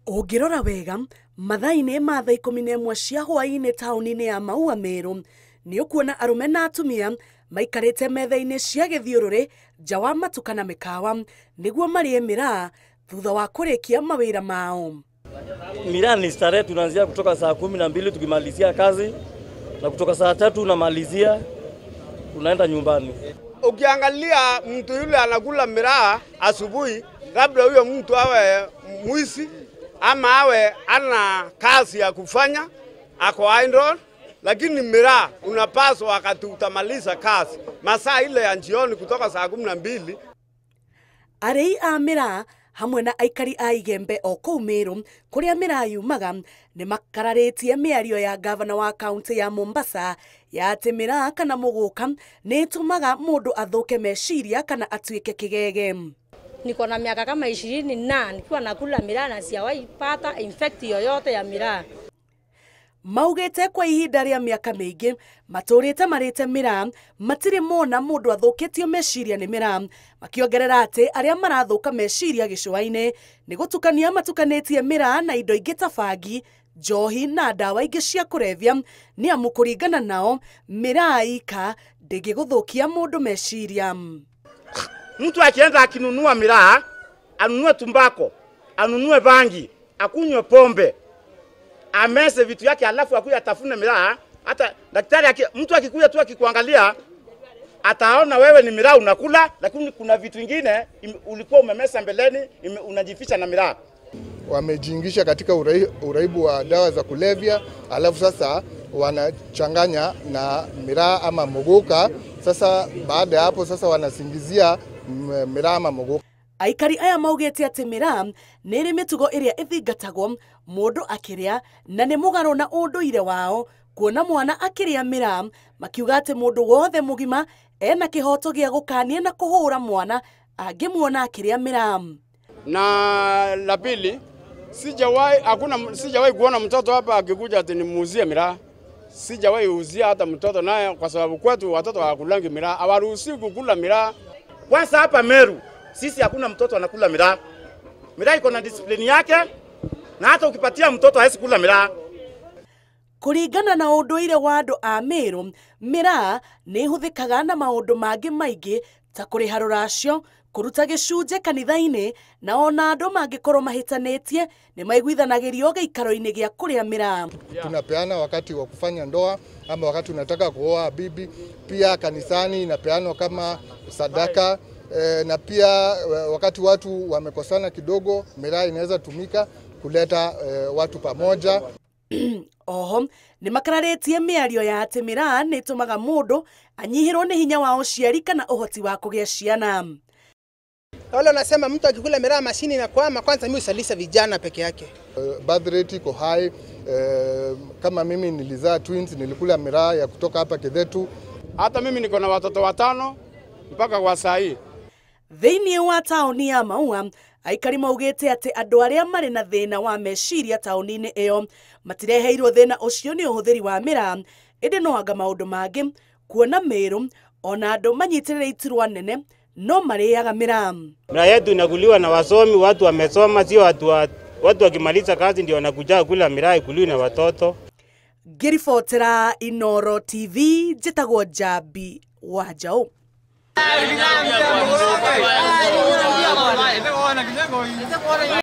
Ũngĩrora wega mathaa-inĩ ma thaa 11 cia hwaĩ-inĩ taũni-inĩ ya Maua Meru nĩ ũkuona arũme na atumia maikarĩte metha-inĩ cia gĩthiũrũrĩ nja wa matuka na mĩkawa nĩguo marĩe mĩraa thutha wa kũrĩkia mawĩra mao. Miraa ni starehe, tunaanzia kutoka saa 12 tukimalizia kazi na kutoka saa 3 unamalizia unaenda nyumbani. Ukiangalia mtu yule anakula miraa asubuhi, labda huyo mtu awe mwizi ama awe ana kazi ya kufanya, ako idle, lakini miraa unapaswa wakati utamaliza kazi masaa ile ya jioni kutoka saa 12. Arĩi a miraa hamwe na aikari a Igembe o kũu Meru kũrĩa miraa yumaga nĩ makararĩtie mĩario ya gavana wa kaunti ya Mombasa ya atĩ miraa kana mũgũka nĩ ĩtũmaga mũndũ athũke meciria kana atuĩke kĩgege. Niko na miaka kama 20 na nikiwa nakula miraa na sijawahi pata infect yoyote ya miraa. Maugĩte kwa ihinda rĩa mĩaka mĩingĩ matũrĩte marĩte miraa matirĩ mona mũndũ athũkĩtio meciria nĩ miraa, makĩongerera atĩ arĩa marathũka meciria gĩcũa-inĩ nĩ gũtukania matukanĩtie miraa na indo ingĩ ta bangi, njohi na ndawa ingĩ cia kũrebia, nĩ amu kũringana nao miraa ika ndĩngĩgũthũkia mũndũ meciria. Mtu akienda akinunua miraa, anunue tumbako, anunue bangi, akunywe pombe, amese vitu yake alafu akuya atafune miraa. Hata daktari mtu akikuja tu akikuangalia ataona wewe ni miraa unakula, lakini kuna vitu vingine ulikuwa umemesa mbeleni, unajificha na miraa. Wamejiingisha katika uraibu wa dawa za kulevya, alafu sasa wanachanganya na miraa ama mogoka. Sasa baada ya hapo sasa wanasingizia miraa ama mogoka. Aikari aya maugĩte atĩ miraa nĩ ĩrĩ mĩtugo ĩrĩa ĩthingatagwo mũndũ akĩrĩa na nĩ mũgarũ na ũndũire wao kuona mwana akĩrĩa miraa, makiuga atĩ mũndũ wothe mũgima ena kĩhoto gĩa gũkania na kũhũra mwana angĩmuona akĩrĩa miraa. Na la pili, sijawahi kuona mtoto hapa akikuja ati nimuuzie miraa. Sijawahi uzia hata mtoto naye, kwa sababu kwetu watoto hawakulangi miraa, hawaruhusiwi kukula miraa. Kwanza hapa Meru sisi hakuna mtoto anakula miraa. Miraa iko na discipline yake, na hata ukipatia mtoto hawezi kula miraa. Kũringana na ũndũire wa andũ a Meru, miraa nĩ ĩhũthĩkaga na maũndũ mangĩ maingĩ ta kũrĩha rũracio, kũruta gĩcunjĩ kanitha-inĩ, na ona andũ mangĩkorwo mahĩtanĩtie nĩ maiguithanagĩrio gĩikaro-inĩ gĩa kũrĩa miraa. Tunapeana wakati wa kufanya ndoa ama wakati unataka kuoa bibi, pia kanisani inapeanwa kama sadaka. Na pia wakati watu wamekosana kidogo, miraa inaweza tumika kuleta watu pamoja. Oho nĩ makararĩtie mĩario ya atĩ miraa nĩ ĩtũmaga mũndũ anyihĩrwo nĩ hinya wa ũciari kana ũhoti wa kũgĩa ciana. Wale wanasema mtu akikula miraa mashini inakwama, kwanza mimi usalisa vijana peke yake. Birth rate iko high. Kama mimi nilizaa twins, nilikula miraa ya kutoka hapa Kithetu. Hata mimi niko na watoto 5 mpaka kwa saa hii. Thĩinĩ wa taũni ya Maua aikari maugĩte atĩ andũ arĩa marĩ na thĩna wa meciria taũni-inĩ ĩyo matireheirwo thĩna ũcio nĩ ũhũthĩri wa miraa, ĩndĩ no anga maũndũ mangĩ kuona Meru ona andũ manyitĩrĩire iturwa nene no marĩaga miraa. Miraa yetu inakuliwa na wasomi, watu wamesoma, sio watu wakimaliza kazi ndio wanakuja kula miraa, ikuliwe na watoto. Ngĩribotera Inooro TV njĩtagwo Njambi wa Njaũ.